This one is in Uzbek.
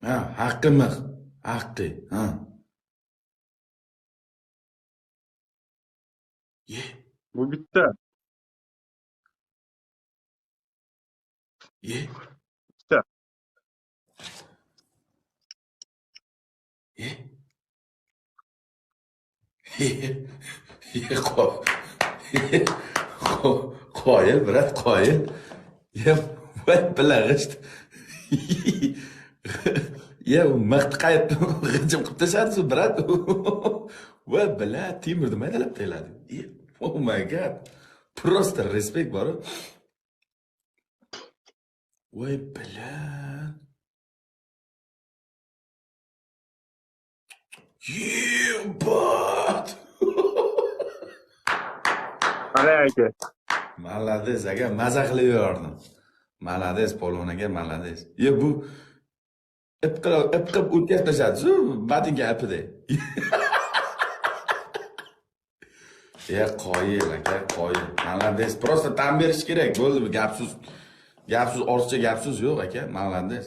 Ha, haqqi mix. Haqqi. Ha. Ye, Bu bitta. ye, Ikkita. ye. Ye, ye, qoyil, brat, qoyil. Ye, voy bila g'isht. Ye, u mixni qayerda g'ijim qilib tashladi, brat. Voy bila, temirni maydalab tashladi. Ye, oh my God. Просто респект bor. Voy bila. Ебать! Qarang aka. Молодец aka, maza qilib yubordim. Молодец polvon aka, молодец. Ye, bu ip qilib, ip qilib o'tkazib tashladi-ku, botinka ipidek. Ye, qoyil aka, qoyil. Молодец. Просто tan berish kerak, bo'ldi bu gap so'z. Gap so'z, ortiqcha gap so'z yo'q aka, молодец.